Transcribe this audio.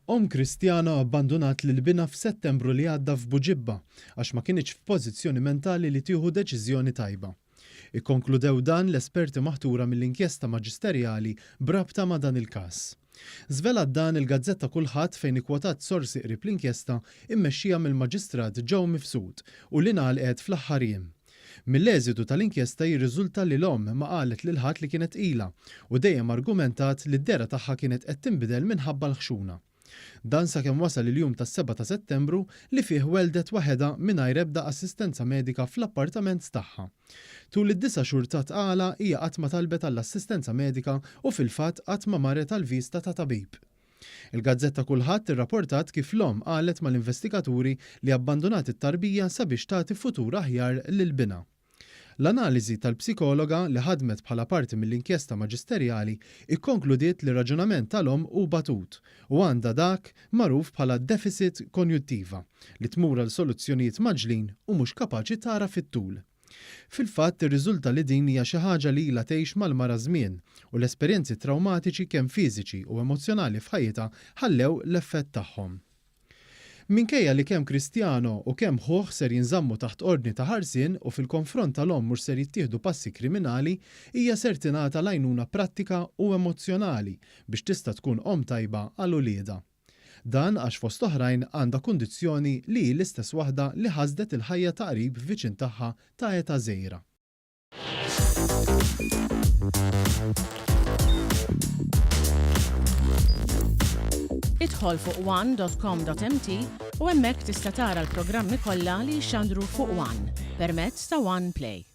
Omm Kristjana abbandunat lil binha f'Settembru li għadda f'Buġibba għax ma kinitx f'pożizzjoni mentali li tieħu deċiżjoni tajba. Ikkonkludew dan l-esperti maħtura mill-inkjesta maġisterjali b'rabta ma' dan il-każ. Żvelat dan il-gazzetta Kullħadd fejn ikkwotat sorsi qrib l-inkjesta mmexxija mill-Maġistrat Joe Mifsud u li ngħalqet fl-aħħar jiem. Mill-eżitu tal-inkjesta jirriżulta li l-omm ma qalet lil ħadd li kienet tqila u dejjem argumentat li d-dehra tagħha kienet qed tinbidel minħabba l-ħxuna. Dan sakemm wasal il-jum tas-sebgħa ta' Settembru li fih welldet waħedha mingħajr ebda assistenza medika fl-appartament tagħha. Tul id-disa' xhur ta' tqala hija qatt ma talbet għall-assistenza medika u fil-fatt qatt ma marret għal viżta ta' tabib. Il-gazzetta Kullħadd irraportat kif l-omm qalet mal-investigaturi li abbandunat it-tarbija sabiex tagħti futur aħjar lil binha. L-analiżi tal-psikologa li ħadmet bħala parti mill-inkjesta maġisterjali ikkonkludiet li r-raġunament tal-omm hu batut u għandha dak magħruf bħala deficit konjuttiva li tmur għal soluzzjonijiet mgħaġġlin u mhux kapaċi tara fit-tul. Fil-fatt irriżulta li din hija xi ħaġa li ilha tgħix mal-mara żmien u l-esperjenzi trawmatiċi kemm fiżiċi u emozzjonali f'ħajjitha ħallew l-effett tagħhom. Minkejja li kemm Cristiano u kemm ħuh ser jinżammu taħt ordni ta' ħarsien u fil-konfront tal-omm mhux ser jittieħdu passi kriminali, hija ser tingħata l-għajnuna prattika u emozzjonali biex tista' tkun omm tajba għal uliedha. Dan għax fost oħrajn għandha kundizzjoni li hi l-istess waħda li ħasdet il-ħajja ta' qrib viċin tagħha ta' età żgħira. Idħol fuq one.com.mt u hemmhekk tista' tara l-programmi kollha li jixxandru fuq One permezz ta' One Play.